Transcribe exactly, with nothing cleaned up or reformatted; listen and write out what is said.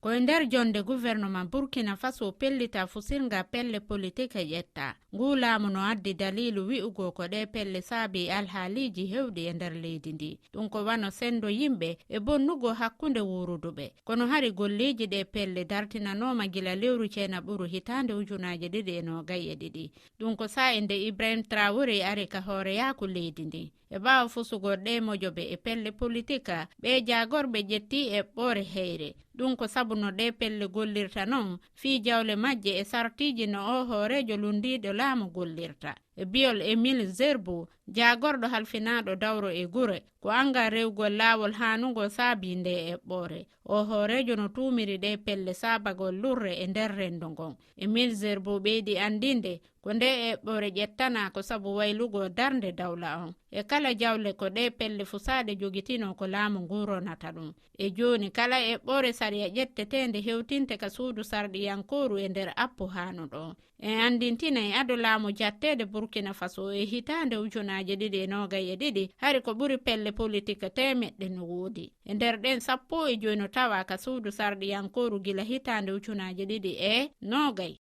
Ko e nder jonde gouvernement Burkina Faso pellita fusirga pelle politik e ƴetta. Ngu laamu no addi daliilu wi'ugo ko ɗe pelle saabi alhaaliiji hewɗi e nder leydi ndi. Ɗum ko wano sendo yimɓe e bonnugo hakkunde wuuruduɓe. Kono hari golleeji ɗe pelle dartinanooma gila lewru ceenaɓuru hitaande ujunaaje ɗiɗi e noogay e ɗiɗi. Ɗum ko saa'i nde Ibrahim Traoré ari ka hooreyaaku leydi ndi. E ɓaawo fusugol ɗe mojobe e pelle politika, ɓe jaagorɓe ƴetti eɓɓoore heyre. Ɗum ko sabu no ɗe pelle gollirta non, fii jawle majje e sartiiji no o hooreejo lundiiɗo laamu gollirta. E bi'ol Emile Zerbo, jaagorɗo halfinaaɗo dawro e gure, ko anngal rewgol laawol haanugol saabii nde eɓɓoore. O hooreejo no tuumiri ɗe pelle saabagol lurre e nder renndo ngon. Emile Zerbo ɓeydi anndinde ko nde eɓɓoore ƴettana ko sabu waylugol darnde dawla on. E kala jawle ko ɗe pelle fusaaɗe jogitinoo ko laamu ngu ronata ɗum. E jooni kala eɓɓoore sariya ƴetteteende hewtinte ka suudu sarɗiyankooru e nder appu haanuɗo on. En anndintinay ado laamu jatteede Burkina Faso e hitaande ujunaaje ɗiɗi e noogay e ɗiɗi, hari ko ɓuri pelle politik teemeɗɗe no woodi. E nder ɗen sappo e joy no tawa ka suudu sarɗiyankooru gila hitaande ujunaaje ɗiɗi e noogay.